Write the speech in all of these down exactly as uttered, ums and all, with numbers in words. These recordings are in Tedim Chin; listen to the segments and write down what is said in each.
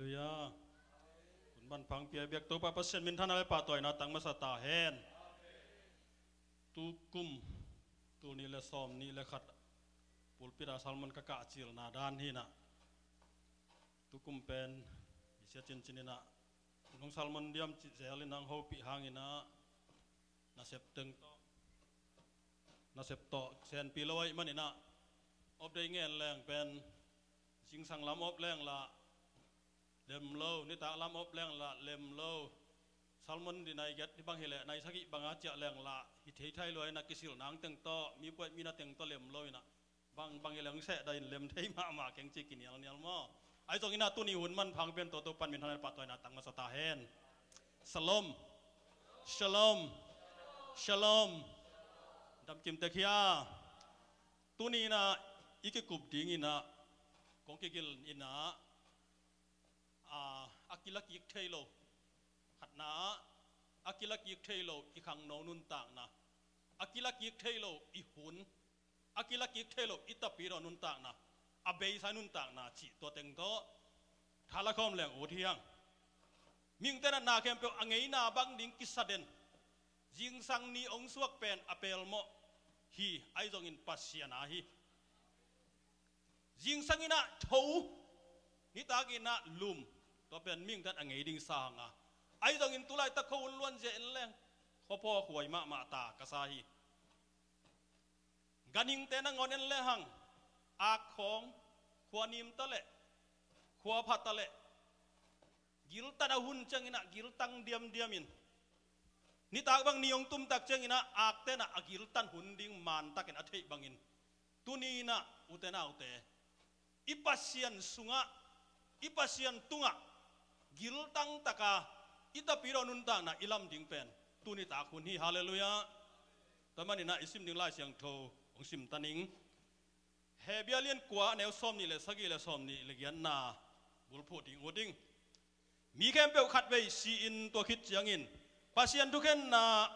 Halleluiah. Hun manpha hong pia biak Topa Pasian minthanna le pahtawina tang masa ta hen. Tukum, tul nih le sawm nih le khat pulpit ah sermon ka kah cilna dan hi in ah, tukum pen i sia cincin in ah, nong sermon diam cih zel in ah hong hopih hang in ah, nasep teng tawh, nasep tawh senpi lo ahih manin ah, op dei ngen leng pen, zingsang lam op leng lah lem lo, nitak lam op leng lah lem lo. Sermon di nai giat hi bang hi leh nai sagih bang a ciah leng lah hi thei thai lua in ah, kisil nang teng tawh, mi puat mi na teng tawh lem lo in ah, bang bang hi leng seh dah in lem thei mahmah keng ci kinialnial maw. Ahi zongin ah tuni hun manpha hong pia Topa pan minthanna le pahtawina tang masa ta hen. Shalom. Shalom. Shalom. Dam kim tek hia. Tuni in ah i kikup ding in ah, kong kigil in ah, a, a kilakik thei lo. Khatna ah, a kilakik thei lo i khangno nuntakna, a kilakik thei lo i hun, a kilakik thei lo i tapidaw nuntakna, a beisa nuntakna cih tua teng tawh thala khawm leng ut hi hang. Mihingte in ah na khempeuh a ngeina bang ding kisa den, zingsang ni hong suak pen a pelmawh hi, ahi zongin Pasian a hi. Zingsang in ah tho, nitak in ah lum, tua pen mihingte in a ngei ding sa hang a. Ahi zongin tulaitak khuahun luanzia en leng, khuaphaw khuai mahmah ta ka sa hi. Ganhingte nangawn en lehang, ak khawng, khua nim ta leh, khua pha ta leh, giltan a hun ciangin ah giltang diamdiam in, nitak bang ni hong tum tak ciangin ah akte in ah a giltan hun ding mantakin a theih bangin, tuni in ah ute naute, i Pasian sungah, i Pasian tungah giltang taka i tapidaw nuntakna i lam ding pen tuni tak hun hi. Halleluiah. Tua manin ah i sim ding Lai Siangtho hong sim ta ning. Hebru lian kua, a neu sawm nih le sagih le sawm nih le giatna bulphuh ding uh ding. Mi khempeuh khatvei si-in tua khit ciangin Pasian thukhenna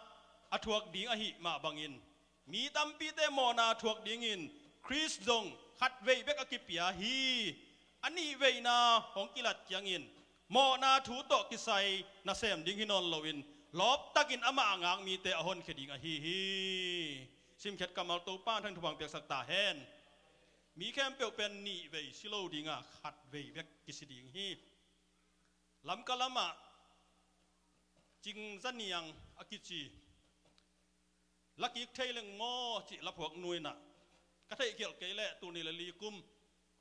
a thuak ding ahih mah bangin, mi tampite mawhna a thuak dingin Khrist zong khatvei bek a kipia hi. A nihveina hong kilat ciangin mawhna thu tawh kisai nasem ding hi nawn loin, lawptakin amah a ngak mite a honkhia ding ahi hi. Simkhiat kammal Topa in thang thupha hong piaksak ta hen. Mi khempeuh pen nihvei si lo ding a, khatvei bek kisi ding hi. Lamka lamah Cing Za Niang a kici, lakik thei leng maw cih laphuak nu in ah, ka theih khialh kei leh tul nih le li kum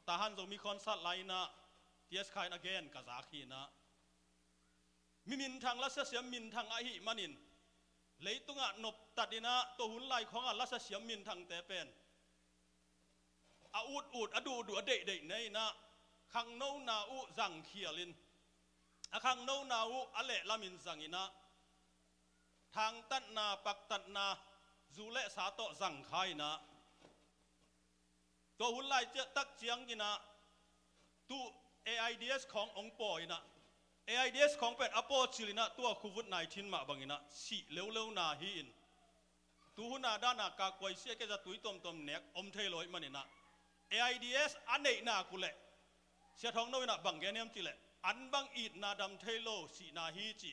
Tahan Zomi Concert lai in ah T S Kha in a gen ka zak hi in ah, mi minthang, lasa siam minthang ahih manin, leitungah noptat in ah tua hun lai khawngah lasa siam minthangte pen a ut ut, a duh duh, a deih deih nei in ah, khangnona uh zangkhial in, a khangnona uh a lehlamin zang in ah, thangtatna, paktatna, zu le sa tawh zangkhia in ah, tua hun lai ciah tak ciangin ah, tu AIDS khawng hong paw in ah, AIDS khawng pen a pawcil in ah tua Covid nineteen mah bangin ah sih leuleu na hi-in, tu hun a dan a kakuai sia kei zatui tuamtuam nek om thei lo ahih manin ah, AIDS a neih nak uh leh, Sia Thawng No in ah bang gen hiam cih leh, an bang itna dam thei lo sihna hi ci.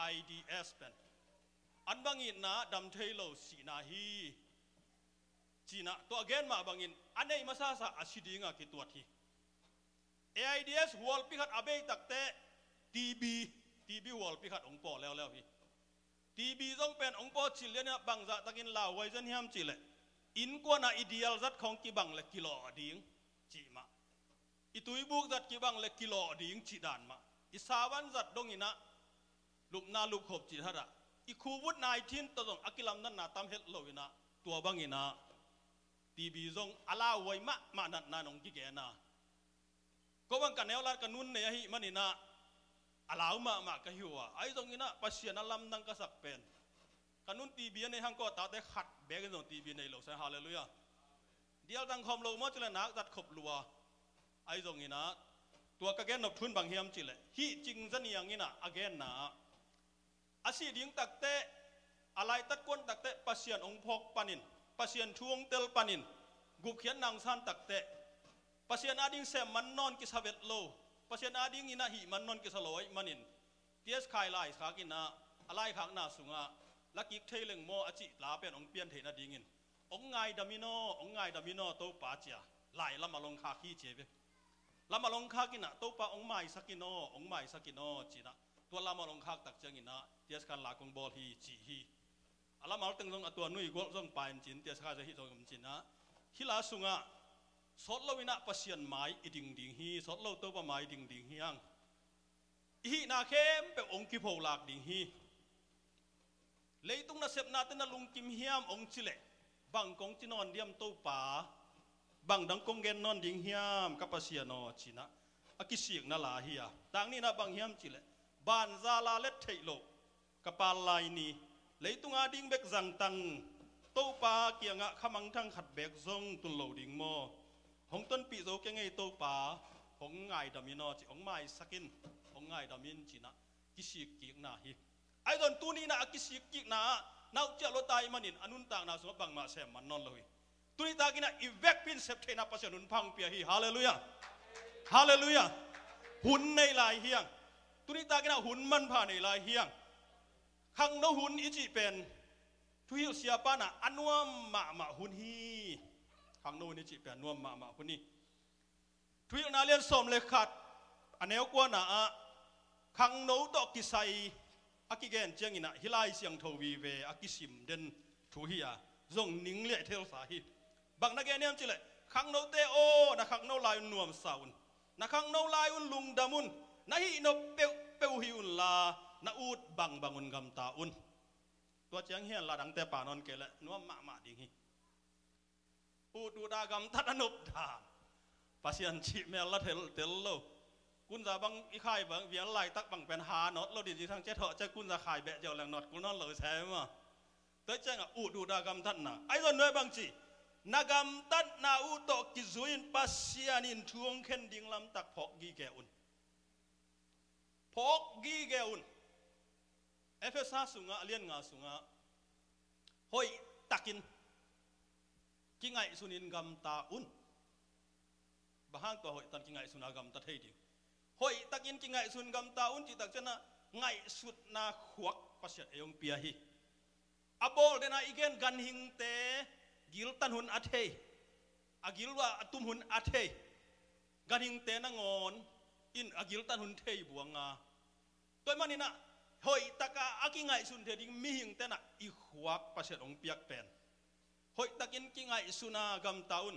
AIDS pen an bang itna dam thei lo sihna hi ci in ah, tua a gen mah bangin a neih masasa a si ding a kituat hi. AIDS hualpi khat a bei tak teh TB, TB hualpi khat hong paw leuleu hi. TB zong pen hong pawcil lian in ah bangzah takin lauhuai zen hiam cih leh, innkuan ah i dial zat khawng kibang leh kilawh ding cih mah, i tuibuk zat kibang leh kilawh ding cih dan mah, i savan zat dong in ah lupna lupkhop cih hat ah, i Covid nineteen tawh zong a kilamdanna tam het lo in ah, tua bangin ah TB zong a lauhuai mahmah natna in hong kigen a, ko bang ka neu lai-at ka nun nei ahih manin ah a lau mahmah ka hi uh a. Ahi zongin ah Pasian a lamdang ka sak pen, ka nun TB a nei hang, ko a tate khat bekin zong TB nei lo sa hi. Halleluiah. Dial zang khawm lo maw cih leh nak zat khop lua. Ahi zongin ah tua ka gen nop thu in bang hiam cih leh, hih Cing Za Niang in ah a genna ah, a sih ding tak teh, a laitat kuan tak teh Pasian hong phawk panin, Pasian thu hong tel panin, gupkhiatna hong san tak teh, Pasian ading sem man nawn kisa vet lo, Pasian adingin ah hih man non kisa lo ahih manin, T S Khai laikhak in ah, a laikhakna sungah la kik thei leng maw a cih la pen hong pian theih nadingin, hong ngaidam in aw, hong ngaidam in aw Topa, ci-a lai lamah hong khak hi ci hi ve. Lamah hong khak in ah, Topa hong maisak in aw, hong maisak in aw, ci-in ah, tua lamah hong khak tak ciangin ah T S Khan la kong bawl hi ci hi. A lamah teng zong a tua nui gualh zong pai in cin, T S Khai zong hih zong om cin ah, hih la sungah sawt lo in ah Pasian mai i ding ding hi, sawt lo Topa mai i ding ding hi hang. I hihna khempeuh hong kipholak ding hi. Leitung nasepnate na lungkim hiam hong ci leh, bang kong ci nawn diam Topa, bang dang kong gen nawn ding hiam ka Pasian aw, ci-in ah a kisikna la hi a. Tang nihna bang hiam cih leh, banza la let theih loh ka pal lai ni, leitung ading bek zangtang, Topa kiangah kha mangthang khat beek zong tun lo ding maw? Hong tonpih zo keng ei Topa, hong ngaidam in aw, ci, hong maisak in, hong ngaidam in, ci-in ah kisik kikna hi. Ahi zong tuni in ah a kisik kikna ah na uh ciah lua ta ahih manin a nuntakna sungah bangmah sem man nawn lo hi. Tuni takin ah i vekpi in sep theihna Pasian hun pha hong pia hi. Halleluiah. Halleluiah. Hun nei lai hi hang. Tuni takin ah hun manpha nei lai hi hang. Khangno hun i cih pen thuhilh siapa in ah a nuam mahmah hun hi. Khangno hun i cih pen nuam mahmah hun hi. Thuhilhna lian sawm le khat a neu kuana ah khangno tawh kisai a kigen ciangin ah hih Lai Siangtho vive a kisim den thu hi a, zong ning liah i thelsa hi. Bang na gen hiam cih leh, khangnote aw, na khangno lai un nuamsa un, na khangno lai un lungdam un, na hih nop peuhpeuh hih unla, na ut bangbang un gamta un. Tua ciang hian la dangte pha nawn kei leh nuam mahmah ding hi. Ut ut a gamtat a nop dan. Pasian cih mel la tel, tel lo. Kunza bang i khai bang, vial laitak bang pen ha nawt lo ding, zingsang ciat hawh ciat kunza khai beh ziau leng nawt kul nawn lo i sai maw. Tua ciangah ut ut a gamtatna. Ahi zong nuai bang ci, na gamtatna uh tawh kizui in Pasian in thu hong khen ding lamtak phawk gige un. Phawk gige un. Efesa sungah a lian nga sungah, hoih takin kingaihsun in gamta un. Bang hang tua hoih takin kingaihsun a gamta thei ding? Hoih takin kingaihsun gamta un cih tak ciangah ngaihsutna khuak Pasian ei hong pia hi. A bawl den a i gen ganhingte giltan hun a thei, a gil uh a tum hun a thei, ganhingte nangawn in a giltan hun thei buang a. Tua ahih manin ah hoih taka a kingaihsun thei ding mihingte in ah i khuak Pasian hong piak pen, hoih takin kingaihsun a gamta un.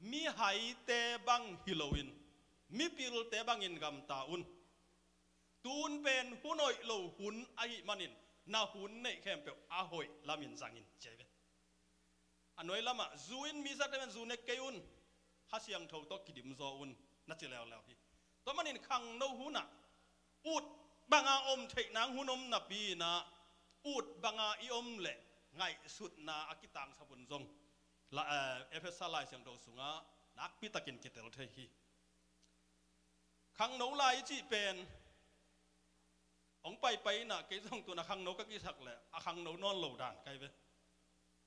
Mihaite bang hi loin, mipilte bangin gamta un. Tun pen hun hoih lo hun ahih manin na hun neih khempeuh a hoih lamin zangin ci hi ve. A nuai lamah zu in mi zate pen zu nek kei un, Kha Siangtho tawh kidim zaw un, na ci leuleu hi. Tua manin khangno hunah ut banga om theih nang hun om napi inah, ut banga i om leh ngaihsutna a kitangsap hun zong la, eh, Efesa Lai Siangtho sungah nakpi takin kitel thei hi. Khangno lai i cih pen hong paipai inah, kei zong tun a khangno ka kisak leh a khangno nawn lo dan ka hi ve.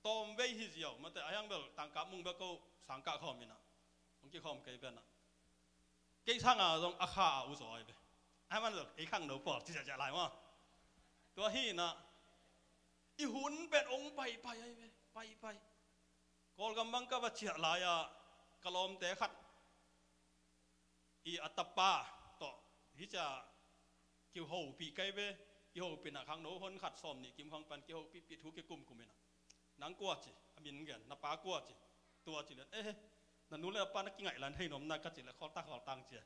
Tawmvei hi ziau mate, a hiang bel tangka mung bek ko sangkah khawm inah hong kikhawm kei pen ah, kei sanga zong a kha a u zaw hi ve. A man zong ei khangno pawl ci ziahziah lai maw. Tua hi inah i hun pen hong paipai ahi ve, paipai. Kawlgam bang ka va ciah lai-ah ka lawmte khat i a tapa tawh hi cia kihopih kei ve. Kihopih inah khangno hon khat sawm nih kim khawng pan kihopihpih thu kikumkum inah, nang kua ci, a min gen, na pa kua ci, tua ci lian, eh, na nu le na pa na kingaih lan thei nuam na ka ci leh khawltak khawltang cia.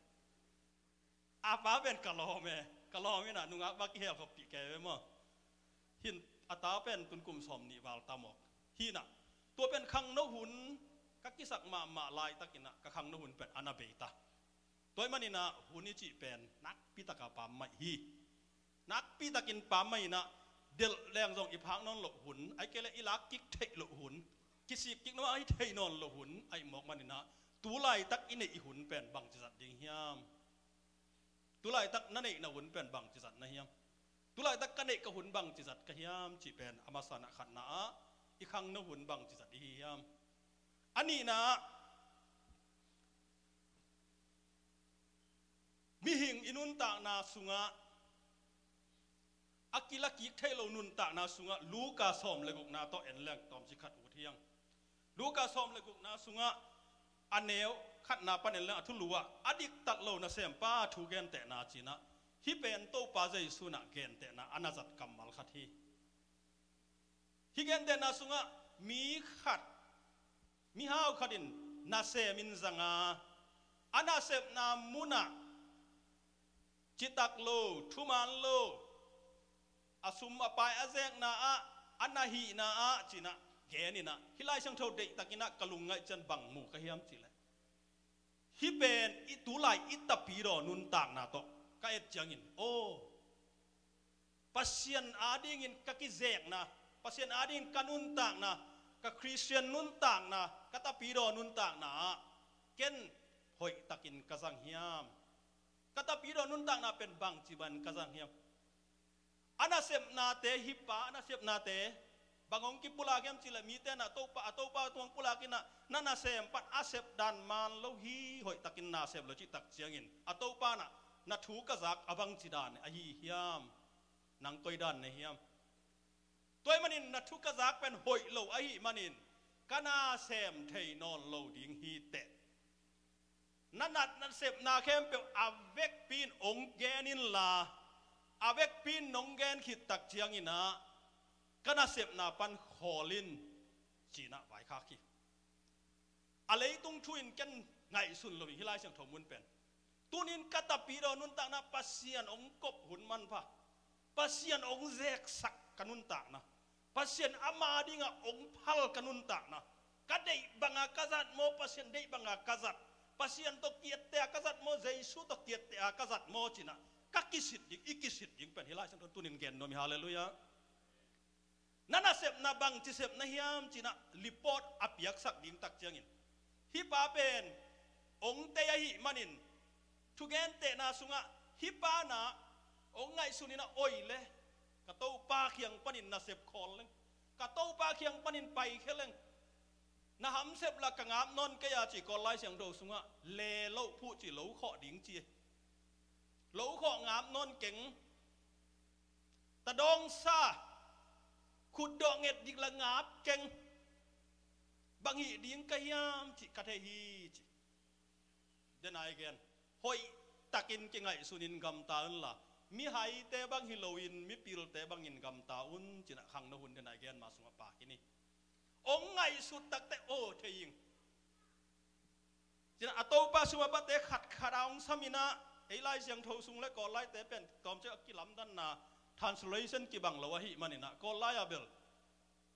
A pa pen ka lawm e, ka lawm inah nungak bang kihel khoppih kei ve maw. Hin a ta pen tun kum sawm nih val ta mawk hi inah, tua pen khangno hun ka kisak mahmah laitakinah ka khangno hun pen a na bei ta. Tua ahih maninah hun i cih pen nakpi taka pammaih hi. Nakpi takin pammaih inah, delh leng zong i phak nawn loh hun, ahih kei leh i lak kik theih loh hun, kisik kik nawn, a i theih nawn loh hun ahih mawk maninah, tu laitak i neih i hun pen bangci zat ding hiam? Tu laitak na neihna hun pen bangci zat na hiam? Tu laitak ka neih ka hun bangci zat ka hiam cih pen a masa inah khatna ah i khangno hun bangci zat i hi hiam? A nihna ah Mihing i nuntakna sungah a kila kik theih lo nuntakna sungah Luka sawm le gukna tawh en leng tawmcik khat ut hiang. Luka sawm le gukna sungah a neu khatna pan en leng a thulu ah a diktat lo nasempa thu gentehna cinah hih pen Topa Jesu nah gentehna a na zat kammal khat hi. Hih gentehna sungah mi khat, mihau khat in nasem in zanga a nasepna munah citak lo, thuman lo, a sum a pai a zekna ah, a na hihna ah cinah geninah hih Lai Siangtho deihtakinah ka lungngaih cian bang mu ka hiam cihleh, hih pen i tulai i tapidaw nuntakna tawh ka et ciangin, aw, Pasian adingin ka kizekna, Pasian adingin ka nuntakna, ka Khristian nuntakna, ka tapidaw nuntakna ah ken hoihtakin ka zang hiam? Ka tapidaw nuntakna pen bangci ban ka zang hiam? A nasepnate, hih pa a nasepnate bang hong kipulak hiam cihleh, mite nah Topa, a Topa tung hong pulak inah na nasem pan a sep dan man lo hi, hoihtakin na sep lo cihtak ciangin a Topa nah na thu ka zak a bangci dan ahi hiam? Nang koi dan ne hiam? Tua ahih manin na thu ka zak pen hoih lo ahih manin ka nasem thei nawn lo ding hi teh. Na nat nasepna khempeuh a vekpi in hong gen inla, a vekpi in nong gen khittak cianginah ka nasepna pan khawl in cinah vaikhak hi. A leitung thu in ken ngaihsun lo hi hih Lai Siangtho mun pen. Tunin ka tapidaw nuntakna Pasian hong kop hun manpha, Pasian hong zeksak ka nuntakna, Pasian ama dingah hong phal ka nuntakna, ka deih banga ka zat maw, Pasian deih banga ka zat, Pasian tawh kiatte a ka zat maw, Jesu tawh kiatte a ka zat maw cinah ka kisit ding, i kisit ding pen hih Lai Siangtho tunin gen nuam hi. Halleluiah. Na nasepna bangci sepna hiam cinah report a piaksak ding tak ciangin, hih pa pen hong tei ahih manin thugentehna sungah hih pa nah hong ngaihsun inah, oi le, ka Topa kiang panin nasep khawl leng, ka Topa kiang panin paikhia leng, na hamsep la ka ngap nawn kei a ci Kawl Lai Siangtho sungah le loh phuh ci lo khawh ding ci. Lo khawh ngap nawn keng. Tadawngsa khutdawh nget dik la ngap keng. Bang hih ding ka hiam cih ka thei hi ci. Denai gen, hoihtakin kingaihsunin gamta unla, mihaite bang hi loin mipilte bangin gamta un cinah khangno hun denai gen ma sungah pakin hi. Hong ngaihsut takte aw thei ing. Cinah a Topa sum a pate khatkhat a hong saminah ei Lai Siangtho sung le Kawl laite pen tawmcik a kilamdanna translation kibang lo ahih maninah Kawl lai ah bel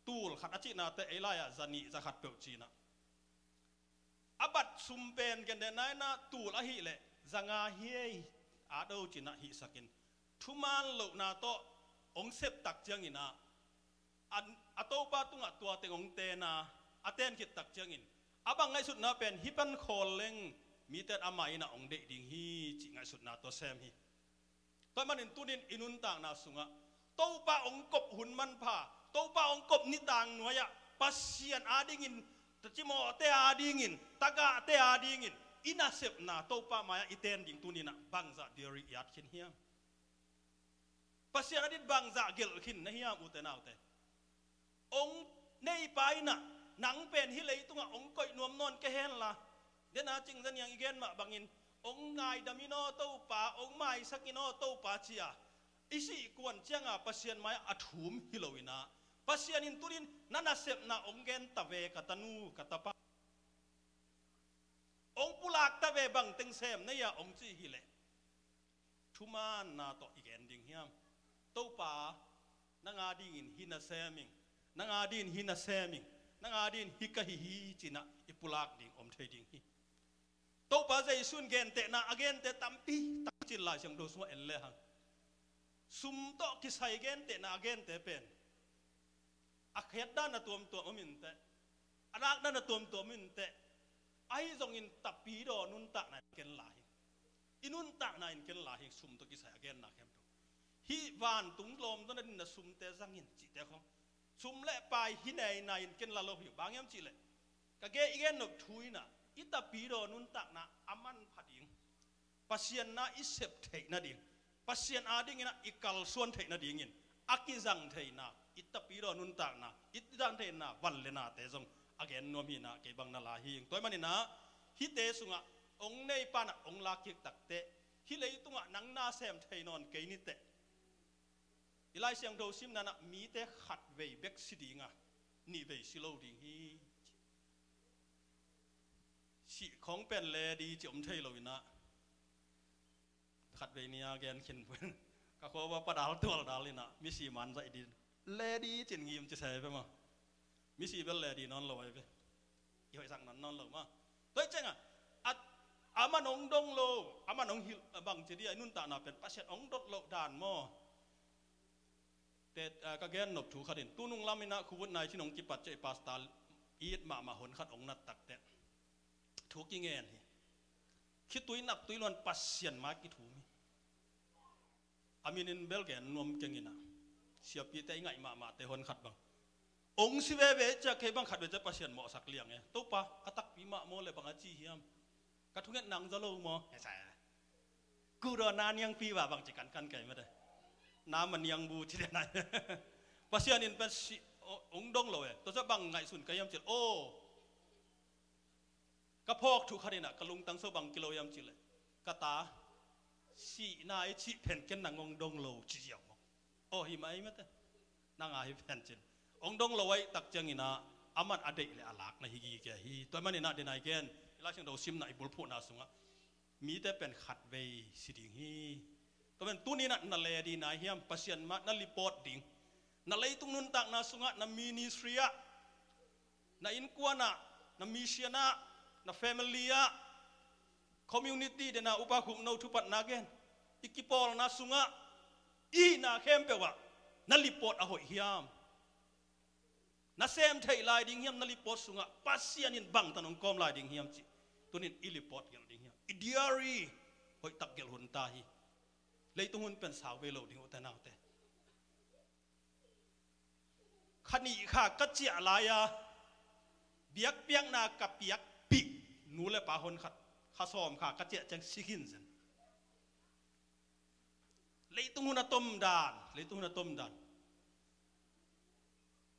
tul khat a cihnate ei lai ah za nih za khat peuh cinah a bat sum pen gentehna inah tul ahih leh za nga hi ei, a do cinah hihsakin thuman lohna tawh hong septak cianginah a, a Topa tungah tua teng hong tena a ten khittak ciangin a bang ngaihsutna pen hih pan khawl leng mite in ama innah hong deih ding hi cih ngaihsutna tawh sem hi. Tua manin tunin i nuntakna sungah Topa hong kop hun manpha, Topa hong kop nitang nuai-ah Pasian adingin, tacimawhte adingin, tagahte adingin i nasepna Topa mai-ah i ten ding tuninah bangzah diary i at khin hiam? Pasian adin bangzah gelh khin na hiam ute naute? Hong neipa innah nang pen hih leitungah hong koih nuam nawn kei henla, dena cingzaniang i gen mah bangin hong ngaidam in aw Topa, hong maisak in aw Topa cia i sih kuan cianga Pasian mai-ah a thum hi loinah Pasian in tunin na nasepna hong gen ta ve ka tanu ka tapa. Hong pulak ta ve bangteng sem na hia hong ci hileh thumanna tawh i gen ding hiam? Topa, nang adingin hih na sem ing, nang adingin hih na sem ing, nang adingin hih ka hi hi cinah i pulak ding om thei ding hi. Topa Jesu in gentehna a gente tampi takcin Lai Siangtho sungah en lehang sum tawh kisai gentehna a gente pen a khiatdan a tuamtuam om inteh, a nakdan a tuamtuam om inteh, ahi zongin tapidaw nuntakna in ken la hi. I nuntakna in ken la hi, sum tawh kisai a genna khempeuh. Hih vantung lawmzawhna dinna sumte zangin cihte khong, sum le pai hi neina in ken la lo hi. Bang hiam cihleh ka gen, i gen nop thu innah i tapidaw nuntakna a manpha ding, Pasian na i sep theih nading, Pasian adingin ah i kalsuan theih nadingin a kizang theihna, i tapidaw nuntakna, i zang theihna van le nate zong a gen nuam hi-in ah kei bang na la hi ing. Tua ahih manin ah hihte sungah hong nei pan ah hong lak kik takteh, hih leitungah nang na sem thei nawn kei ni teh, i Lai Siangtho simna-in ah mite khatvei bek si ding a, nihvei si lo ding hi. Sih khawng pen le di ci om thei lo-in ah, khatvei ni a gen khin pen ka khua uah padal tual dal in ah misi man zaih din, le di cin ngim ci se pe maw. Misi bel le di nawn lo ai ve. I hoihsak nawn nawn lo maw. Tua hi ciangah a, a man hong dong lo, a man hong hilh, a bang ci di a, i nuntakna pen Pasian hong dot loh dan maw. Te, ah, ka gen nop thu khat in, tunung lam in ah Covid nineteen hong kipat ciang i pastor it mahmah hon khat hong nat takteh thu kingen hi. Khitui naptui luan Pasian mai kithum hi. A min in bel gen nuam keng in ah, siapite i ngaih mahmahte hon khat bang hong si veve ciang kei bang khatvei ciang Pasian mawhsak liang e. Topa, a takpi mah maw le bang a ci hiam? Ka thungetna hong za lo maw? Corona niangpi va bang ci kankan kei mate. Na ma niang bu ci den ai. Pasian in pen si, o, hong dong lo e. Tua ciang bang ngaihsun ka hiam cih leh, aw, ka phawk thu khat in ah ka lungtang sung bang kilo hiam cih leh, ka ta, sihna i cih pen ken nang hong dong lo ci ziau maw. Aw, hi mah ei mate. Nang a hi pen cin hong dong lo ahih tak ciangin ah a man a deih le a lak na hi gige hi. Tua ahih manin ah den ai gen, i Lai Siangtho simna, i bulphuhna sungah mite pen khatvei si ding hi. Tua pen tuni-in ah na le di na hiam? Pasian mah na lipawt ding, na leitung nuntakna sungah, na ministry ah, na innkuan ah, na mission ah, na family ah, community den ah upa khukno thupatna gen, i kipawlna sungah, i hihna khempeuh ah na lipawt a hoih hiam? Na sem theih lai ding hiam? Na lipawt sungah Pasian in bangtan hong kawm lai ding hiam cih tuni-in i lipawt gelh ding hiam? I diary hoihtak gelh hun ta hi. Leitung hun pen sau vei lo ding uh te naute. Kha nih kha ka ciah lai-a biakpiakna ka piakpih nu le pa hon khat, kha sawm kha ka ciah ciang si khin zen. Leitung hun a tom dan, leitung hun a tom dan.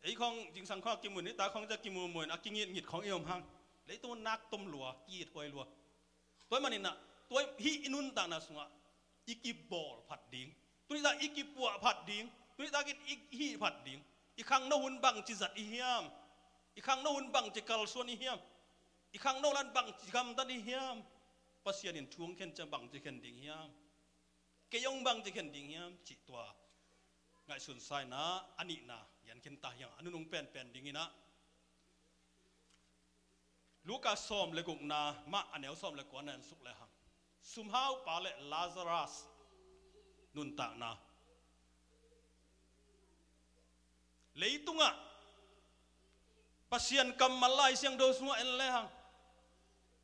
Ei khawng zingsang khawng a kimu, nitak khawng ciang kimu mu in a kingitngit khawng i om hang. Leitung hun nak tom lua, ki-it huai lua. Tua ahih manin ah, tua hih i nuntakna sungah i kibawl phat ding, tuni tak i kipuah phat ding, tuni takin i hih phat ding. I khangno hun bangci zat i hiam? I khangno hun bangci kalsuan i hiam? I khangno lan bangci gamtat i hiam? Pasian in thu hong khen ciang bangci khen ding hiam? Kei hong bangci khen ding hiam cih tua ngaihsun sa-in ah a nihna gen khin ta hi hang. A nunung penpen dingin ah Luka sawm le gukna mah a neu sawm le kuana en suk le hang. Sumhaupa le Lazarus nuntakna. Leitungah Pasian kammal Lai Siangtho sungah en le hang.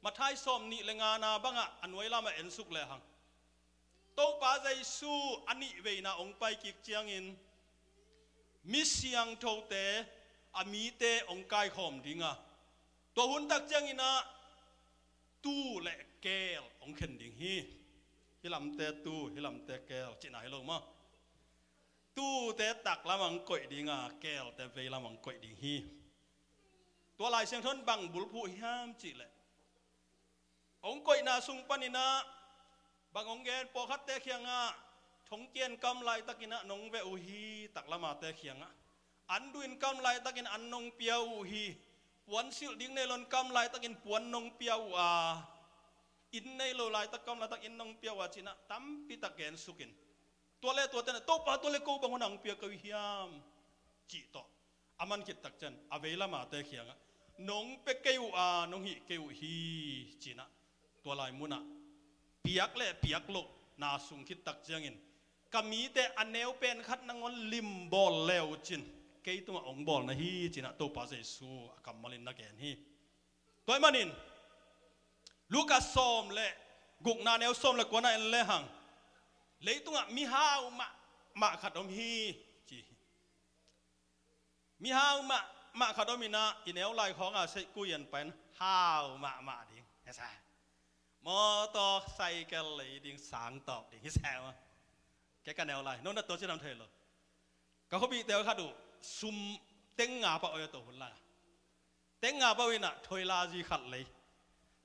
Matthai sawm nih le ngana bangah a nuai lamah en suk le hang. Topa Jesu a nihveina hong pai kik ciangin mi siangthote a mite hong kaikhawm ding a, tua hun tak ciangin ah tuu le keel hong khen ding hi. Hih lamte tuu, hih lamte keel cihna hi lo maw. Tuute taklam ah hong koih ding a, keelte veilam ah hong koih ding hi. Tua Lai Siangtho in bang bulphuh hiam cih leh, hong koihna sung panin ah bang hong gen, pawlkhatte kiangah thongkia in kam laitakin ah nong veh uh hi, taklamate kiangah. An du in kam laitakin an nong pia uh hi. Puan silh ding nei lo in kam laitakin puan nong pia uh a, inn nei lo laitak kam laitak inn nong pia uh a, ci-in ah tampi tak gen suk in. Tua le tuate in ah, Topa, tua le ko bang hun a hong pia kei uh hiam, cih tawh a man khit tak ciang a veilamate kiangah nong pia kei uh a, nong hih kei uh hi, ci-in ah tua lai munah piak le piak lohna sung khit tak ciangin, ka mite a neu pen khat nangawn limbawl le uh cin, kei tungah hong bawl na hi, ci-in ah Topa Jesu a kammal in na gen hi. Tua ahih manin Luka sawm le gukna neu sawm le kuana en le hang. Leitungah mihau mahmah khat om hi, ci hi. Mihau mahmah khat om in ah, i neu lai khawng a seihkui en pai in, hau mahmah ding. Esa. Mawtaw, cycle lei ding, sang tawp ding hi sem a. Kei ka neu lai, no na tua ci nam thei lo. Ka khuapihte khat uh sum teng nga pa oi a to hun lai. Teng nga pa uh in ah thoilazi khat lei.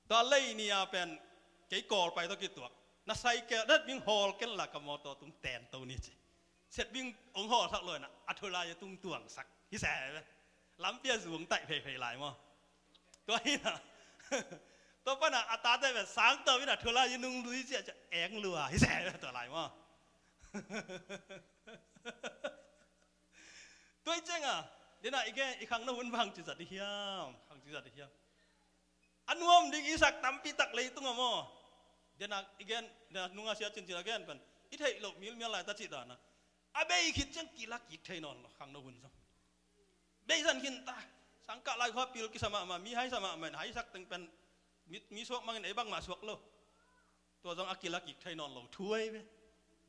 Tua lei ni a pen kei Kawlpai tawh kituak. Na cycle dat bing hawl ken la, ka mawtaw tung ten to ni ci. Set bing ong hawl sak lo in ah a thoilazi tung tuang sak hi sem a. Lampi a zung taih pheiphei lai maw. Tua hi na. Tua pan a a tate pen sang tawp in a thoilazi nung lui ciah ciah eng lua hi sem a tua lai maw. Tua i ciang a, dena i gen i khangno hun bang ci zat i hiam, khang ci zat i hiam. A nuam ding i sak tampi tak leitung a maw. Dena i gen, dena nunga sia cin cin a gen pen i theih loh milmial lai ta ci dan a. A bei khit ciang kila kik thei nawn lo khangno hun zong. Bei zan khin ta. Sangkah lai khua pil kisa mahmah, mi haisa mahmah in haisak teng pen mi, mi suak mangin ei bangmah suak lo. Tua zong a kila kik thei nawn lo thu ei ve.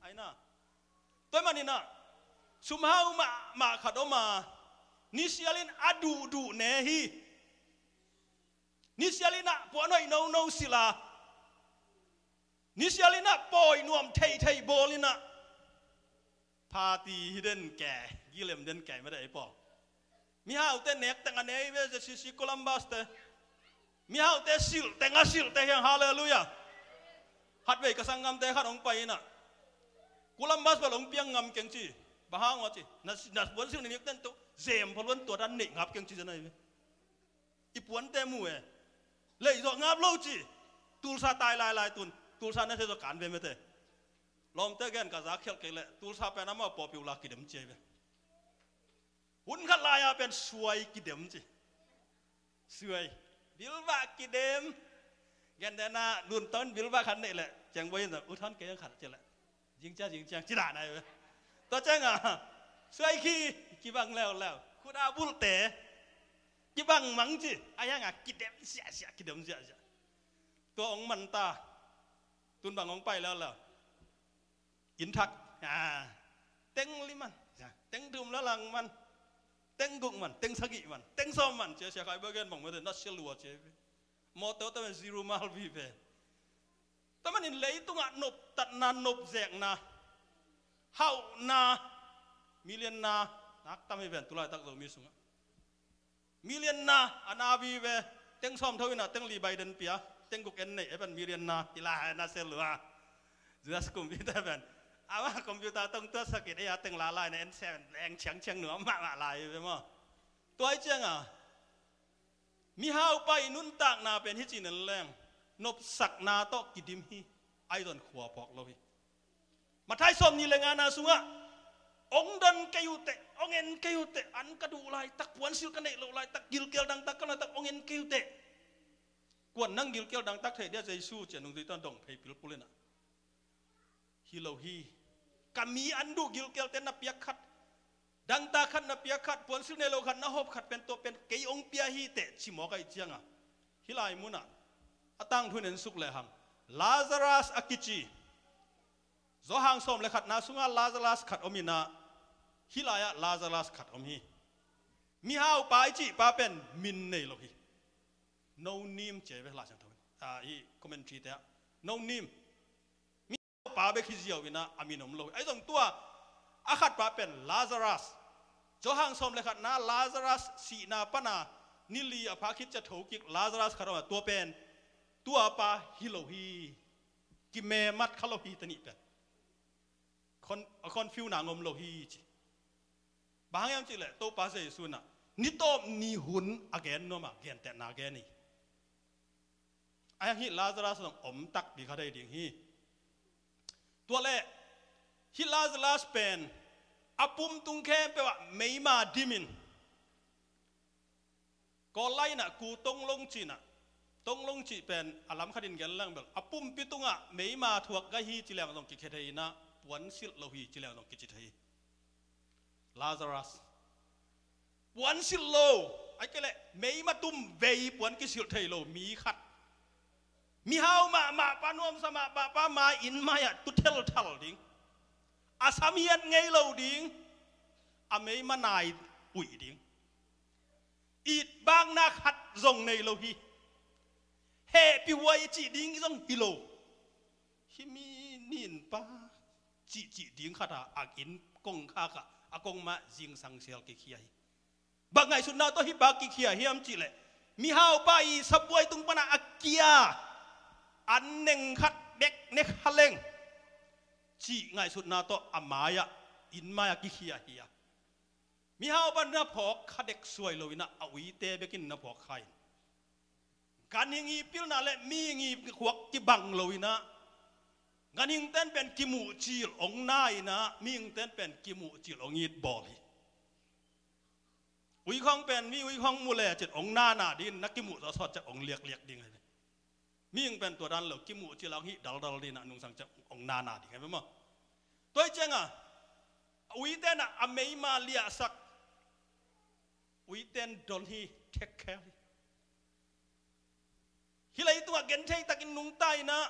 Ai na. Tua manin ah sumhau mahmah khat om a, nisial in a duhduh ne hi. Nisial in ah puan hoih nono silh a, nisial in ah pawi nuam theithei bawl in ah party hi den ke, gilem den ke mede ei pawl. Mihaute nek teng a ne hi ve, Z C C Columbus te. Mihaute silh teng a silh te hiang, halleluiah. Khatvei ka sanggamte khat hong pai in ah Columbus bel hong piang ngam keng ci. Bang hang aw ci, na, na puan silh ni nek ten tu zem pha luan tua dan neih ngap keng ci zen ahi ve. I puante mu e. Lei zawh ngap lo ci. Tulsa tai lailai tun. Tulsa na thei zawh kan ve mete. Lawmte gen ka zak khialh kei leh Tulsa pen amau pawpiu la kidem ci ahi ve. Hun khat lai-a pen suai kidem ci. Suai. Bilbah kidem. Gentehna lunton bilbah khat neih leh ciang boi in u thon kei ang khat ci leh. Jingcia jingciang ci dan ahi ve. Tua ciang a suai khi kibang leuleu. Khut a bulhte kibang mang ci. A hiang a kidem siahsiah, kidem siahsiah. Tua hong man ta. Tun bang hong pai leuleu. Inn thak. Ah. Teng li man. Teng thum la lang man. Teng guk man. Teng sagih man. Teng sawm man. Cia sia khai bia gen bang mete na sia lua cia ve. Mawtaw ta ve zero mal vive. Tua manin leitungah noptatna, nopzekna, hauhna, million na nak tam hi ven tulaitak Zomi sungah. Million na a na vive, teng sawm tho in ah teng li Biden pia, teng guk en neih e pen million na hi lai na sia lua. Judas kumpi ta pen. Ama computer tong tua sakit ei a teng la lai na en sen leng ciangciang nuam mahmah lai hi ve maw. Tua i ciang a Mihaupa i nuntakna pen hi ci-in en leng nopsakna tawh kidim hi. Ahi zong khua phawk lo hi. Matthai sawmnih le ngana sungah ong don kei uh teh, ong en kei uh teh, an ka duh laitak, puansilh ka neih loh laitak, gilkial dangtak ka laitak ong en kei uh teh. Kuan nang gilkial dangtak thei dia Jesu ci-a nungzui tawh dong phei pilpul in ah. Hi lo hi. Ka mi an duh gilkialte na piak khat, dangtak khat na piak khat, puansilh nei lo khat na hawp khat pen tua pen kei ong pia hi teh ci mawk ahih ciang a, hih lai munah a tangthu in en suk lehang Lazarus a kici Johan sawm le khatna sungah Lazarus khat om in ah, hih lai-ah Lazarus khat om hi. Mihaupa i cihpa pen min nei lo hi. No name ci ve Lai Siangtho in. Ah, i commentary te ah no name. Pa bek hi ziau in ah a min om lo hi. Ahi zong tua a khatpa pen Lazarus. Johan sawm le khatna Lazarus sihna pana ni li a pha khit ciang tho kik Lazarus khat om a, tua pen tua pa hi lo hi. Kimemat kha lo hi ta nih pen. Con-, a confuse na ngom lo hi ci. Bang hang hiam cih leh Topa Jesu in ah ni tawp ni hun a gen nuam a, gentehna a gen hi. A hiang hih Lazarus zong om takpi kha thei ding hi. Tua leh hih Lazarus pen a pum tung khempeuh ah meima dim in, Kawl lai in ah ku tonglong cih in ah, tonglong cih pen a lam khat in gen leng bel a pumpi tungah meima thuak gai hi ci leng zong kikhia thei in ah, puansilh lo hi ci leng zong kici thei hi. Lazarus puansilh lo, ahih kei leh meima tum vei puan kisilh thei lo mi khat. Mihau mahmah pa, nuamsa mahmah pa mai-in mai-ah tu thelthal ding, a sam hiat ngei lo ding, a meima nai uih ding. Itbakna khat zong nei lo hi. Hehpih huai cih ding zong hi lo. Hih mi nin pa cihcih ding khat a, a inn kongkhak ah a kong mah zingsang sial kikhia hi. Bang ngaihsutna tawh hih pa kikhia hiam cih leh, mihaupa i sabuai tung pan a kia an neng khat bek ne kha leng cih ngaihsutna tawh a mai-ah, inn mai-ah kikhia hi a. Mihaupa na phawk kha dek suai lo in ah, a uite bekin na phawk kha in. Ganhing i pilna le mihing i khuak kibang lo in ah, ganhingte'n pen kimuhcil ong na in ah, mihingte'n pen kimuhcil ong it bawl hi. Uikhawng pen mi uikhawng mu le cin ong nana ding, na kimuh zawh sawt ciang ong liakliak ding hi. Mihing pen tua dan lo, kimuhcil a ong hih daldal ding in ah, nungsang ciang ong nana ding hi maw. Tua hi ciang a, uite'n ah a meima liahsak, uite'n don hi, take care hi. Hih leitungah genthei takin nungta in ah,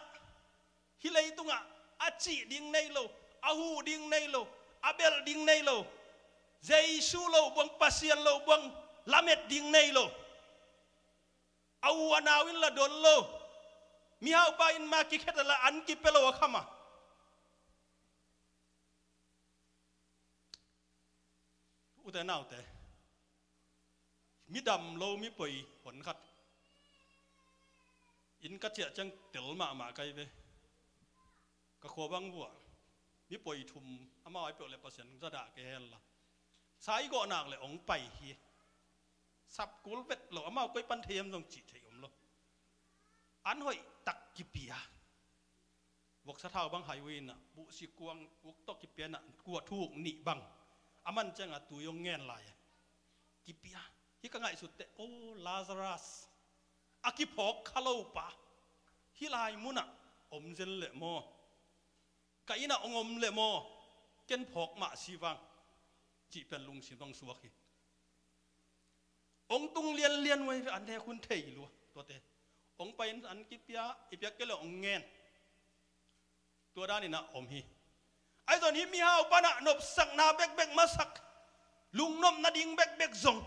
hih leitungah a cih ding nei lo, a huh ding nei lo, a belh ding nei lo, Jesu lo buang, Pasian lo buang, lamet ding nei lo. A u a nau in la don lo. Mihaupa inn ma kikhet a la an kipia lo a kham a. Ute naute, mi dam lo, mi poi hon khat inn ka ciah ciang tel mahmah ka hi ve. Ka khua bang vuah mi poi thum, amau ai peuh le Pasian za dah kei hen la. Sa i gawh nak le ong pai hi. Sap kul vet lo, amau koi pan thei hiam zong cih thei om lo. An hoih tak kipia. Voksa thau bang hai uh in ah, buhsi kuang uk tawh kipia in ah, kua thuk nih bang. A man ciang a tui ong ngen lai a. Kipia. Hih ka ngaihsut teh, oh, Lazarus. A kiphawk kha lo pa. Hih lai mun ah om zen leh maw. Ka inn ah ong om leh maw. Ken phawk mah si vang. Cih pen lungsim bang suak hi. Ong tung lianlian uh hi ve, an nek hun thei lua. Tuate ong pai in an kipia, i piak kei le ong ngen. Tua dan in ah om hi. Ahi zong hih mihau pan ah nopsakna bekbek masak, lungnop nading bekbek zong,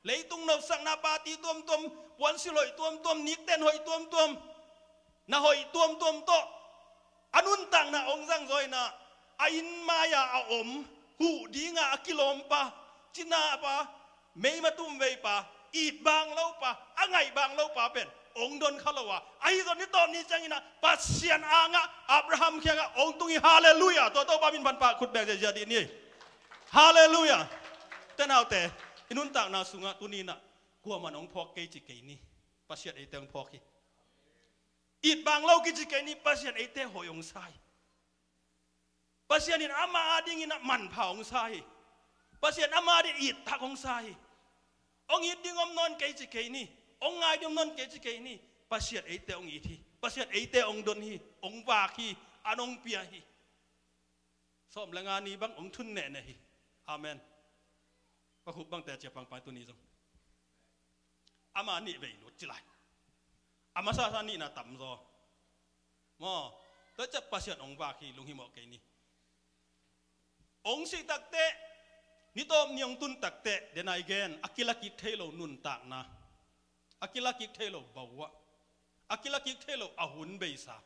leitung nopsakna, party tuamtuam, puansilh hoih tuamtuam, nikten hoih tuamtuam, na hoih tuamtuam tawh a nuntakna ong zangzaw in ah, a inn mai-a a om, huh ding a a kilawm pa, cina pa, meima tumvei pa, it bang lo pa, a ngaih bang lo pa pen ong don kha lo a. Ahi zong ni tawp ni ciangin ah Pasian angah, Abraham kiangah ong tung hi. Halleluiah. Tua Topa min phat pah, khut beng ziahziah dih ni. Halleluiah. Ute naute, i nuntakna sungah tuni in ah kuaman ong phawk kei ci kei ni. Pasian eite ong phawk hi. It bang lo kici kei ni, Pasian eite hoih ong sa hi. Pasian in ama adingin ah manpha ong sa hi. Pasian ama adingin it thak ong sa hi. Ong it ding om nawn kei ci kei ni. Ong ngai ding om nawn kei ci kei ni. Pasian eite ong it hi. Pasian eite ong don hi. Ong vak hi. An ong pia hi. Sawm le nga ni bang ong thun nehneh hi. Amen. Pakhup bangte cia pangpai tuni zong. Ama nih vei lut ci lai. A masasa nihna tamzaw. Maw, tua ciah Pasian ong vak hi, lunghimawh kei ni. Ong sih takteh, ni tawp ni ong tun takteh, den a i gen, a kilakik thei lo nuntakna, a kilakik thei lo bauah, a kilakik thei lo a hun beisa.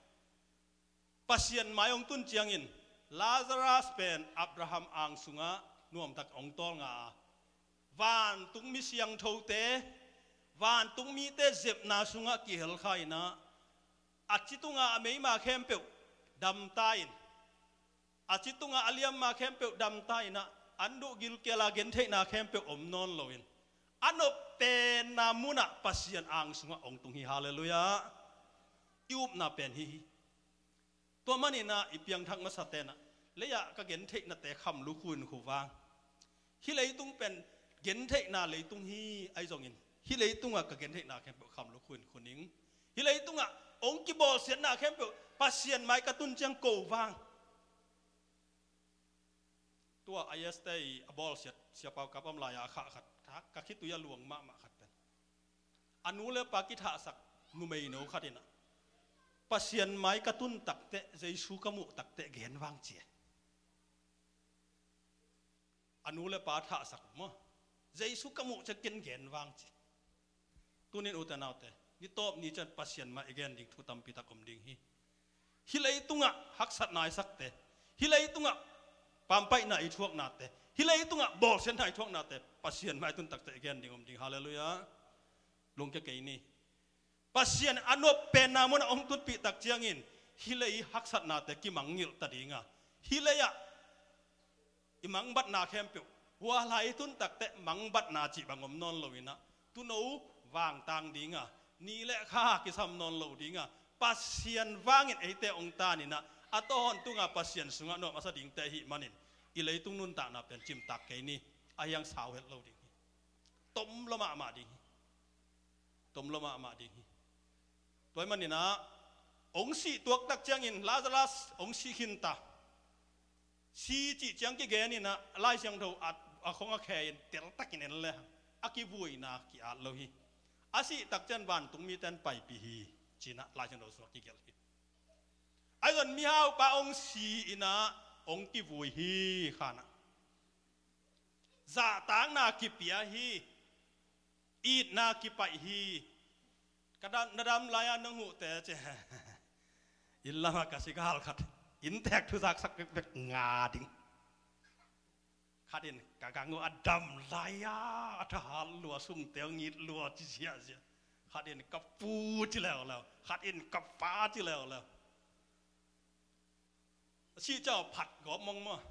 Pasian mai ong tun ciangin, Lazarus pen Abraham ang sungah nuamtak ong tawlnga a, vantung mi siangthote, vantung mite zepna sungah kihelkha in ah, a ci tungah a meima khempeuh damta in, a ci tungah a liamma khempeuh damta in ah, an duh gilkial a gentheihna khempeuh om nawn loin, a nop penna munah Pasian ang sungah ong tung hi. Halleluiah. I upna pen hi hi. Tua manin ah i piangthak masate'n ah, lei-ah ka gentheihnate kham lukhu in khu vang. Hih leitung pen gentheihna leitung hi, ahi zongin hih leitungah ka gentheihna khempeuh kham lukhu in khu ning. Hih leitungah ong kibawlsiatna khempeuh Pasian mai ka tun ciang ko vang. Tua I S te i a bawlsiat siapau kap om lai-a a khah khat, ka khitui a luang mahmah khat pen, a nu le pa kithahsak numeino khat in ah, Pasian mai ka tun takteh, Jesu ka muh takteh gen vang ci. A nu le pa thahsak uh maw, Jesu ka muh ciang ken gen vang ci. Tunin ute naute, Ni tawp ni ciang Pasian mah i gen ding thu tampi tak om ding hi. Hih leitungah haksatna i sakte, hih leitungah pampaihna i thuaknate, hih leitungah bawlsiatna i thuaknate Pasian mah i tun takte i gen ding om ding. Halleluiah. Lungkia kei ni. Pasian a nuam penna munah hong tunpih tak ciangin hih lei haksatnate kimangngilh ta ding a, hih lei-ah i mangbatna khempeuh, hua lai i tun takteh mangbatna cih bang om nawn lo inah, tuuno vangtang ding a, ni le kha kisam nawn lo ding a, Pasian vangin eite hong tan inah, a tawntunga Pasian sungah nuam a sa dingte ahih manin i leitung nuntakna pen cimtak kei ni. A hiang sau het lo ding hi. Tom lo mahmah ding hi. Tom lo mahmah ding hi. Tua ahih maninah hong sih tuak tak ciangin Lazarus hong sih khinta. Si cih ciang kigen inah Lai Siangtho a, a khong a khe in teltakin en le a kivuina ki-at lo hi. A sih tak ciang vantung mite in paipih hi, ci-inah Lai Siangtho sungah kigelh hi. Ahi zongin mihaupa hong si inah hong kivui hi. Khanah zahtakna kipia hi. Itna kipaih hi. Ka dam, na dam lai-a nong huhte ci. Inn lamah ka sigal khat inntek thuzak sak bekbek nga ding. Khat in ka gang uh a dam lai-a a thahat lua, sungte hong it lua ci ziahziah. Khat in ka pu ci leuleu, khat in ka pa ci leuleu. A sih ciang phat gawp mawngmawng.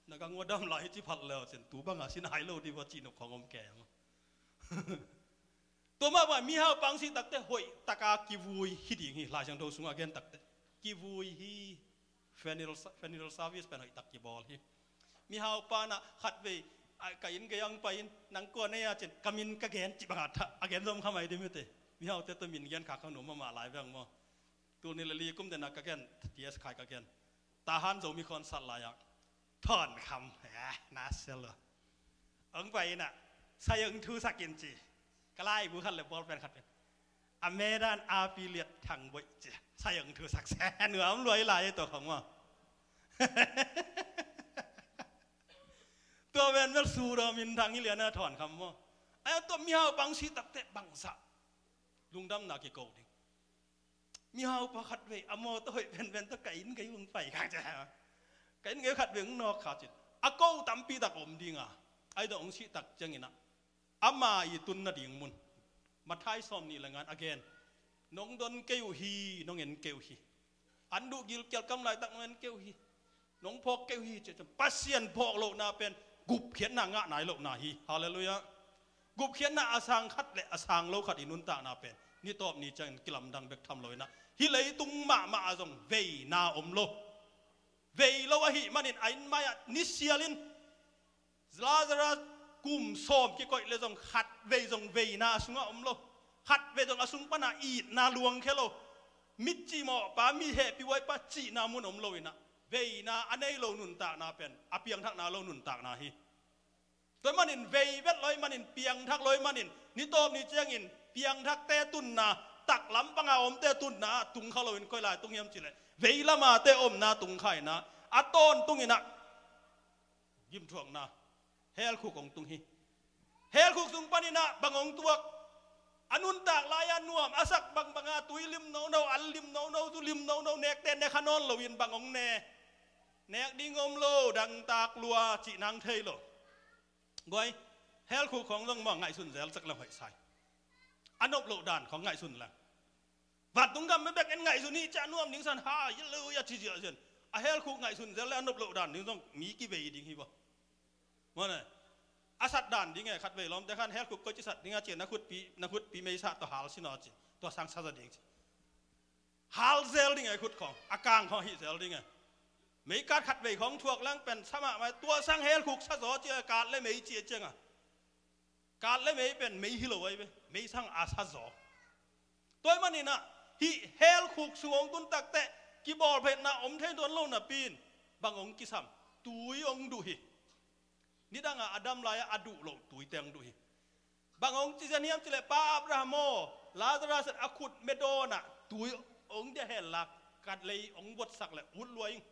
Na gang uh a dam lai hi ci phat leu cin, tu banga si nai lo dih va cih nop khong om kei maw. Tua mah bang mihaupa hong sih takteh hoih taka kivui hi ding hi. Lai Siangtho sungah a gen takteh kivui hi. Funeral sa-, funeral service pen hoih tak kibawl hi. Mihaupa inah khatvei, a, ka inn gei hong pai in, nang kua na hia cin, ka min ka gen cih banga a gen zom kha mai dih mite. Mihaute tawh min gen kha kha nuam mahmah lai veng maw. Tul nih le li kum denah ka gen, T S Khai ka gen. Tahan Zomi Concert lai-ah Thawn Kham, eh, na sia lo. Hong pai inah sai hong thusak in ci. Ka laibu khat le bawlpen khat pen, a medan a piliat thang boih ci. Sai hong thusak se nuam lua hi lai tua khong maw. Tua pen bel su daw minthang hi lian a Thawn Kham maw. Ai, tua mihaupa hong sih takteh bangzah lungdamna kiko ding. Mihaupa khatvei a mawtaw hoih penpen tawh ka inn gei hong pai kha ci. Ka inn gei khatvei hong nawk kha cin, a ko tampi tak om ding a. Ahi zong hong sih tak ciang inah ama i tun nading mun, Matthai sawmnih le nga-ah a gen. Nong don kei uh hi, nong en kei uh hi. An duh gilkial kam laitak nong en kei uh hi. Nong phawk kei uh hi, ci-a ciang Pasian phawk lohna pen gupkhiatna ngah nai lohna hi. Halleluiah. Gupkhiatna a sang khat le a sang lo khat i nuntakna pen ni tawp ni ciangin kilamdang bek tham lo inah, hih leitung mahmah ah zong veina om lo. Vei lo ahih manin a inn mai-ah ni sialin Lazarus kum sawm kikoih le zong khatvei zong veina a sungah om lo. Khatvei zong a sung pana itna luangkhia lo. Mitcih mawhpa, mi hehpih huaipa cihna mun om lo inah, veina a nei lo nuntakna pen a piangthakna lo nuntakna hi. Tua ahih manin vei vet lo ahih manin, piangthak lo ahih manin, ni tawp ni ciangin piangthakte tunna, taklam panga omte tunna ah tung kha loin koi lai tung hiam cihleh vei lamate omna tung kha inah, a tawntung inah gimthuakna, helkhuk hong tung hi. Helkhuk sung paninah bang hong tuak? A nuntak lai-a nuam a sak bangbanga tui lim nono, an lim nono, zu lim nono, nekte ne kha nawn loin bang hong ne? Nek ding om lo, dangtak lua cih nang thei lo. Guai, helkhuk khong zong maw ngaihsun zel cek leng hoih sai. A nop loh dan khong ngaihsun leng. Vantung gam bek en ngaihsun hi, ciah nuam ding san, ha, yelo ya ci ziahziah. A helkhuk ngaihsun zel le a nop loh dan ding zong mi kivei ding hi baw. Maw ne? A sat dan ding e, khatvei lawmte khan helkhuk koi ci sat ding a ci, na khutpi, na khutpi meisa tawh hal sin aw ci. Tua sang sa za ding ci. Hal zel ding e khut khong, a kang khong hih zel ding e. Meikat khatvei khong thuak leng pen sa mahmah, tua sang helkhuk sa zaw ci a, kat le mei ci a cianga. Kat le mei pen mei hi lo ai ve, mei sang a sa zaw. Tua ahih maninah hih helkhuk sung hong tun takteh kibawlphetna om thei tuan lo napi-in bang hong kisam? Tui hong duh hi. Nidangah a dam lai-ah a duh loh tuite hong duh hi. Bang hong ci zen hiam cihleh, Pa Abraham aw, Lazarus a khut medawnah tui hong dia henla, ka lei hong buatsak leh ut lua ing.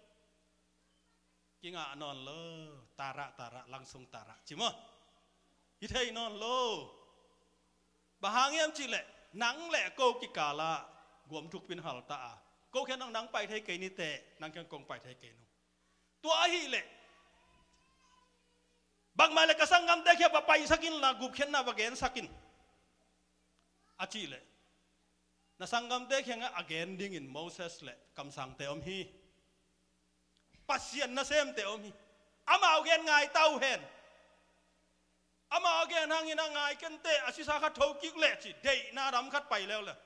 Kingah nawn lo, tarah, tarah, langsung tarah ci maw. Hi thei nawn lo. Bang hang hiam cihleh, Nang le ko kikal ah guam thukpi in halta a, ko khempeuh nang pai thei kei ni teh, nang khempeuh kong pai thei kei nung. Tua ahih leh bangmah le ka sanggamte kiang va paisak inla, gupkhiatna va gensak in, a cih leh, na sanggamte kiangah a gen dingin Moses le kamsangte om hi. Pasian nasemte om hi. Amau gen ngai ta uh hen. Amau a gen hangin a ngai kei teh, a sisa khat tho kik leh ci, deihna ram khat pai leuleu.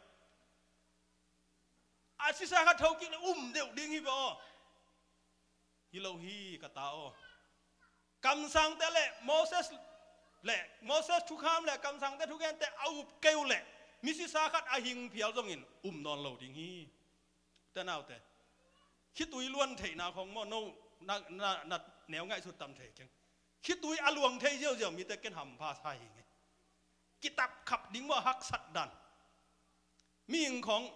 A sisa khat tho kik leh um deuh ding hi ve aw. Hi lo hi ka ta aw. Kamsangte le Moses le, Moses thukham le kamsangte thugente a up kei uh leh, mi sisa khat a hing phial zongin um nawn lo ding hi. Te naute, khitui luang theihna khong maw, no, na, na, na neu ngaihsut tam thei keng. Khitui a luang thei ziauziau mite ken hampha sa hi ngei. Kitap khap ding maw, haksat dan. Mihing khong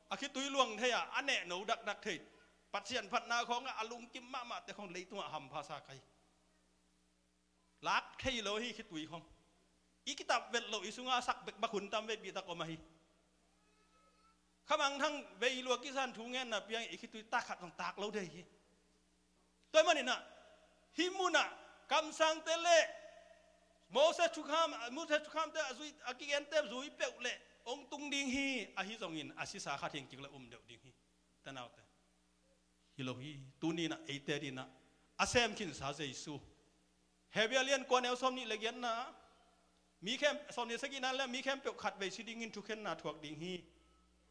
a khitui luang thei a, a nehno dakdak thei, Pasian phatna khong a lungkim mahmahte khong leitungah hampha sa ka hi. Lak thei lo hi khitui khong. I kitap vet loh i sungah sak bek bak hun tam vei bihtak om ahi. Khamangthang vei lua kisan thu ngenna piang i khitui tak khat zong tak lo thei hi. Tua ahih manin ah, hih munah kamsangte le Moses thukham, Moses thukhamte a zui, a kigente zui peuh le hong tung ding hi. Ahi zongin a sisa khat hing kik le um deuh ding hi. Te naute, hi lo hi. Tuni in ah eite dingin ah a sem khinsa Jesu. Hebrew lian kua, neu sawmnih le giatna, mi khem, sawmnih sagihna le mi khempeuh khatvei si dingin thukhenna thuak ding hi.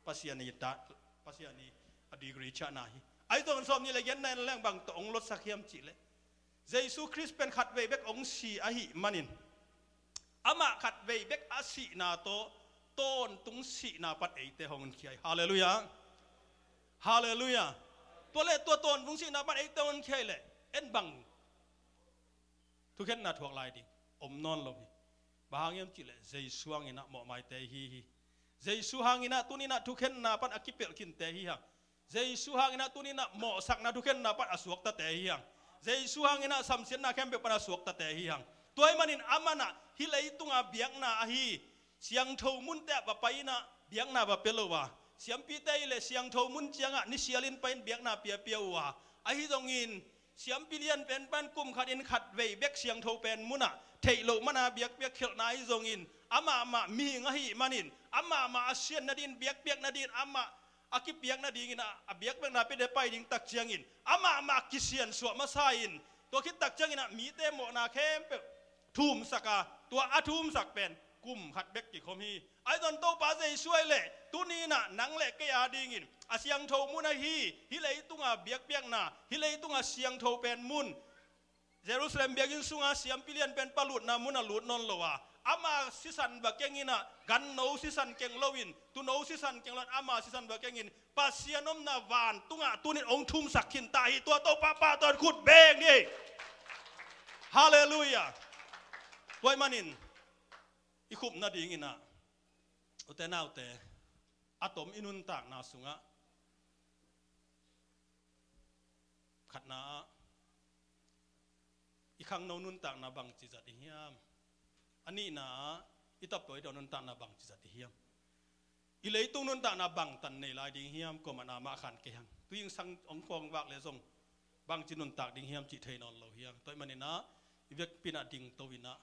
Pasian i ta, Pasian i a degree ciahna hi. Ahi zongin sawmnih le giatna in leng bang tawh hong lotsak hiam cih leh, Jesu Khrist pen khatvei bek hong si ahih manin, amah khatvei bek a sihna tawh tawntung sihna pan eite hong honkhia hi. Halleluiah. Halleluiah. Tua leh tua tawntung sihna pan eite hong honkhia leh en bang thukhenna thuak lai ding? Om nawn lo hi. Bang hang hiam cih leh Jesu hangin ah mawhmaite i hi hi. Jesu hangin ah tuni in ah thukhenna pan a kipelh khinte i hi hang. Jesu hangin ah tuni in ah mawhsakna thukhenna pan a suaktate i hi hang. Jesu hangin ah samsiatna khempeuh pan a suaktate i hi hang. Tua ahih manin amah in ah hih leitunga biakna ahi siangtho munte ah va pai in ah biakna va pia lo a, siampite i leh siangtho mun ciangah ni sialin pai in biakna piapia uh a, ahi zongin siampi lian pen pan kum khatin khatvei bek siangtho pen munah theih loh mana biakpiak khialhna ahi zongin, amah mah mihing ahih manin, amah mah a sian nadingin, biakpiak nadingin, amah a kipiak nadingin ah a biakpiakna piate pai ding tak ciangin amah mah kisiansuah masa in, tua khit tak ciangin ah mite mawhna khempeuh thumsak a, tua a thumsak pen kum khat bek kikhom hi. Ahi zongin Topa Jesu ahih leh tuni in ah nang le kei a dingin a siangtho mun ahi, hih leitunga biakpiakna, hih leitunga siangtho pen mun, Jerusalem biakinn sunga siampi lian pen pan lutna munah lut nawn lo a, ama sisan va keng in ah, ganno sisan keng loin, tuuno sisan keng loin, ama sisan va keng in, Pasian omna vantungah tuni in hong thumsak khinta hi. Tua Topa pahtawi in khut beng ni. Halleluiah. Tua ahih manin i khupna dingin ah, ute naute, a tom i nuntakna sungah, khatna ah, i khangno nuntakna bangci zat i hiam? A nihna ah, i tapidaw nuntakna bangci zat i hiam? I leitung nuntakna bangtan nei lai ding hiam? Kuaman amah khan kei hang. Tuingsang hong kawng vak leh zong bangci nuntak ding hiam cih thei nawn lo hiam? Tua ahih manin ah, i vekpi in ah dingto in ah,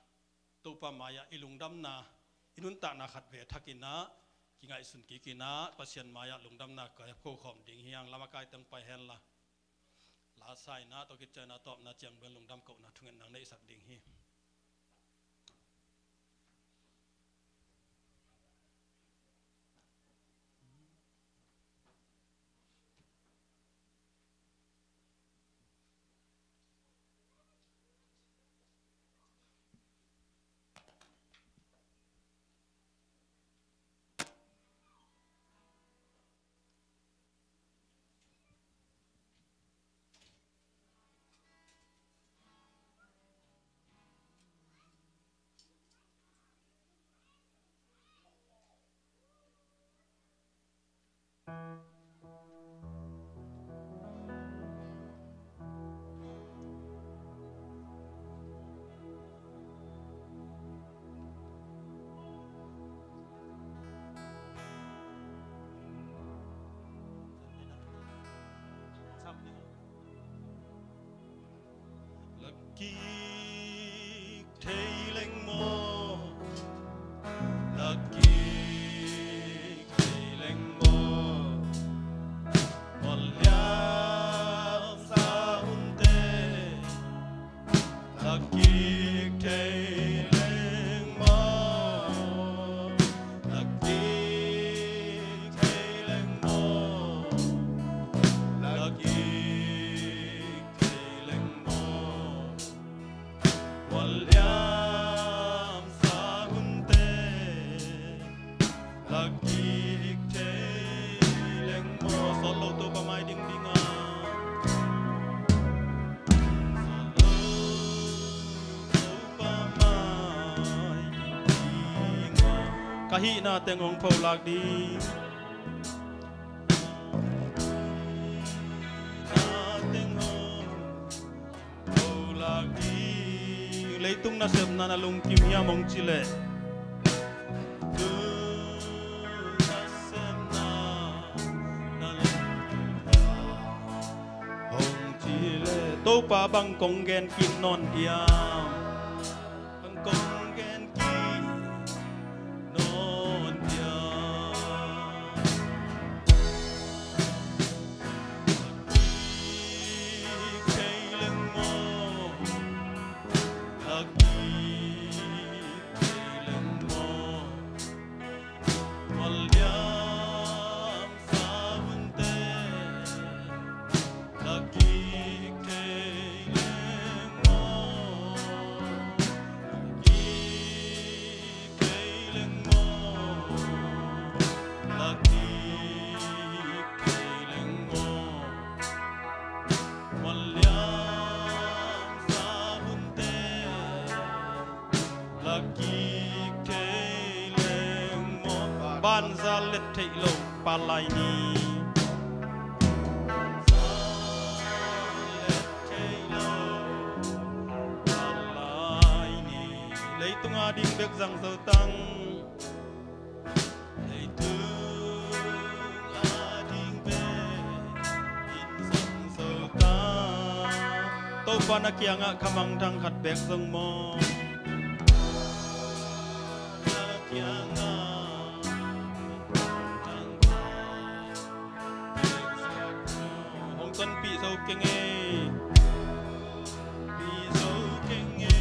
Topa mai-ah i lungdamna, i nuntakna khatvei a thak in ah, kingaihsun kik in ah, Pasian mai-ah lungdamna ka kokhawm ding hi hang. Lam a kaite hong pai hen la. La sa in ah, tua khit ciangin ah tawpna ciang bel lungdam kohna thungetna neihsak ding hi. kik thei leng maw, lak kik thei leng maw, mual liam sa hunte, lak kik thei leng maw, lak kik thei leng maw, lak kik thei leng maw, mual liam sa hunte, lak kik thei leng maw. Sawt lo Topa mai ding ding a, sawt lo Topa mai ding ding a, ka hihna teng hong pholak ding. Hihna teng hong pholak ding. Leitung nasepna na lungkim hiam hong ci leh, leitung nasepna na lungkim hiam hong ci leh, Topa bang kong gen kik nawn diam? Bang kong gen kik nawn diam? Lak kik thei leng maw, lak kik thei leng maw, mual liam sa hunte, lak kik thei leng maw, lak kik thei leng maw, lak kik thei leng maw, mual liam sa hunte, lak kik thei leng maw. Banza let theih lo, palai ni. Banza let theih lo, palai ni. Leitung a ding bek zang zo tang. Leitung a ding bek in zang zo tang. Topa na kiangah khamangthang khat bek zong maw. Na kiangah khamangthang khat bek zong maw. Hong tonpih zo keng e. Tonpih zo keng e.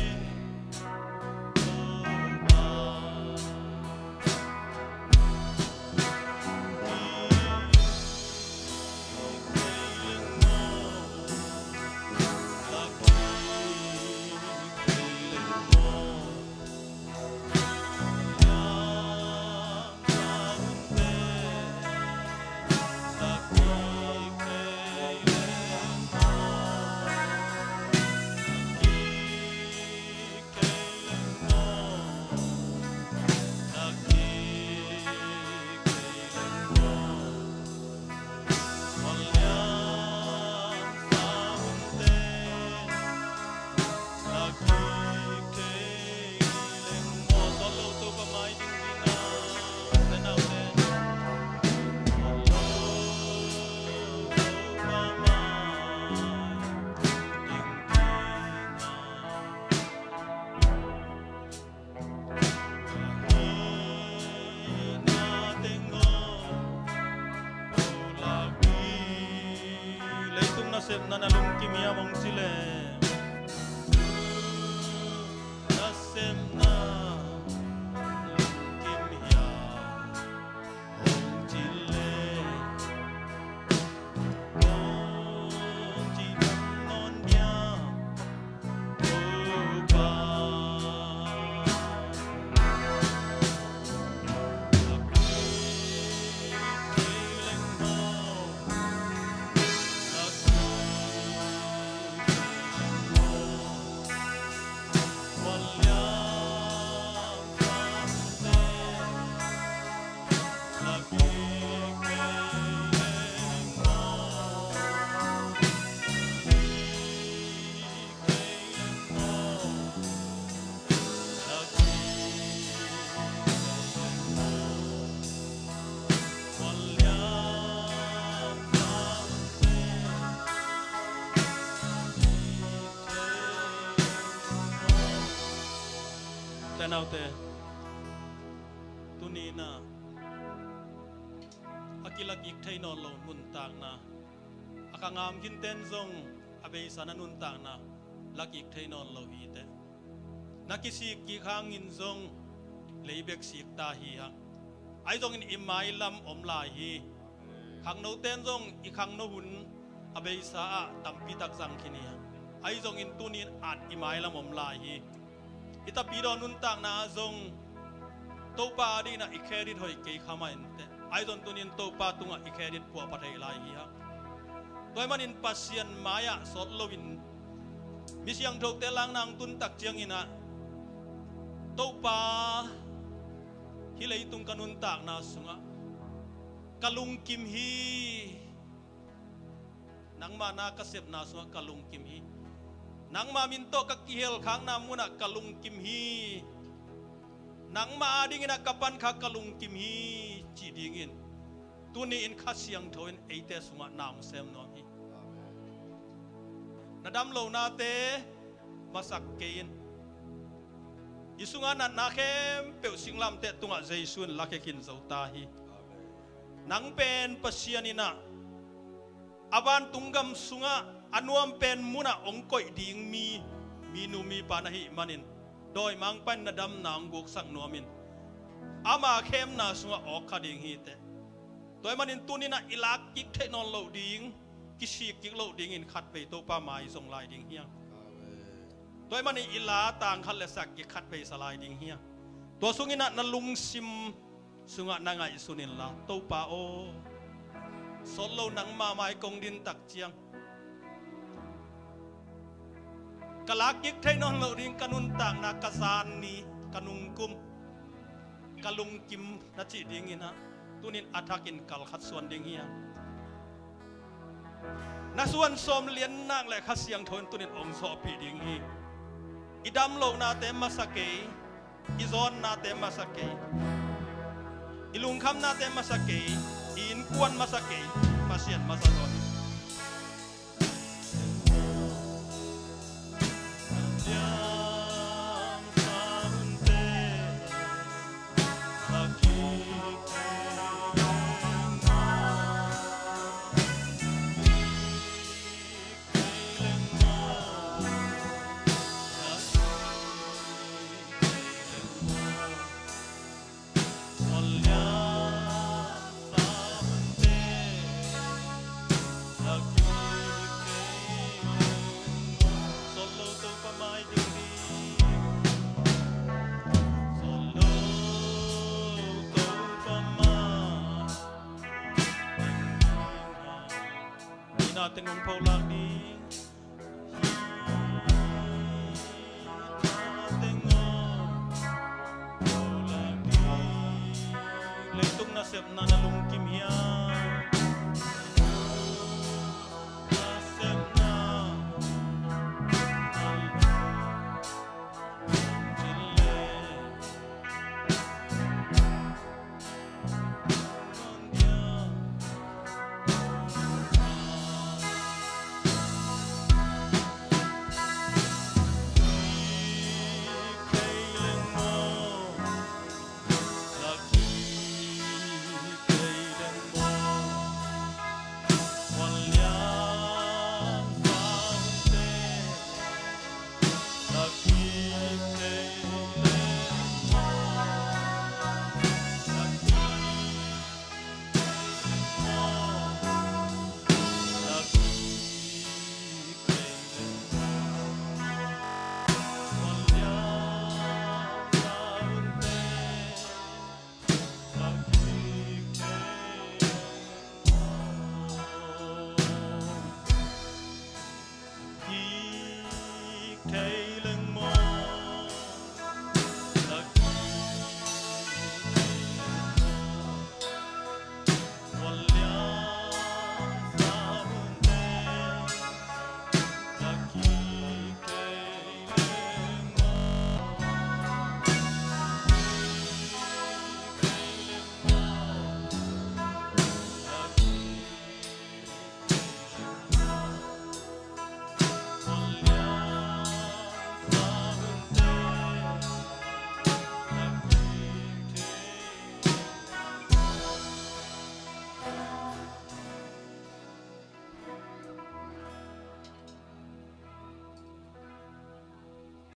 Leitung nasepna na lungkim hiam hong ci leh, nasepna na lungkim hiam hong ci leh, kong ci nawn diam? Naute, tuni-in ah a kilakik thei nawn lo nuntakna, a kha ngam khinten zong a beisa na nuntakna lakik thei nawn lo hi teh. Na kisik kik hangin zong lei bek sik ta hi hang. Ahi zongin i mailam om lai hi. Khangnoten zong i khangno hun a beisa ah tampi tak zang khin hi hang. Ahi zongin tuni-in at i mailam om lai hi. I tapidaw nuntakna ah zong Topa adingin ah i credit hoih kei kha mah inteh. Ahi zong tuni-in Topa tungah i credit puahpha thei lai hi hang. Tua ahih manin Pasian mai-ah sawt loin mi siangthote lakna hong tun tak ciangin ah, Topa, hih leitung ka nuntakna sungah ka lungkim hi. Nangma na ka sepna sungah ka lungkim hi. Nangma min tawh ka kihelkhakna munah ka lungkim hi. Nangma adingin ah ka pankhak ka lungkim hi, cih dingin tuni-in Kha Siangtho in eite sungah na hong sem nuam hi. Na damlohnate masak kei in. I sungah natna khempeuh singlamteh tungah Jesu in lakhia khin zo ta hi. Nang pen Pasian in ah a vantung gam sungah a nuam pen munah hong koih ding mi, minu mipa na hih manin, dawimangpa in na damna hong guksak nuamin, ama khemna sungah awk kha ding hi teh. Tua ahih manin tuni-in ah i lak kik theih nawn loh ding, kisik kik loh dingin khatvei Topa mai zong lai ding hi hang. Tua ahih manin i la tang khat le sak kik khatvei sa lai ding hi hang. Tua sungin ah na lungsim sungah na ngaihsun inla, Topa aw, sawt lo nangma mai kong din tak ciang ka lak kik theih nawn loh ding ka nuntakna, ka zan ni, ka nungkum, ka lungkim na cih dingin ah tuni-in a thakin kal khat suan ding hi hang. Na suan sawm lian nak leh Kha Siangtho in tuni-in hong zawhpih ding hi. I damlohnate masa kei, i zawnnate masa kei, i lungkhamnate masa kei, i innkuan masa kei, Pasian masa zaw hi. Ina teng hong pholak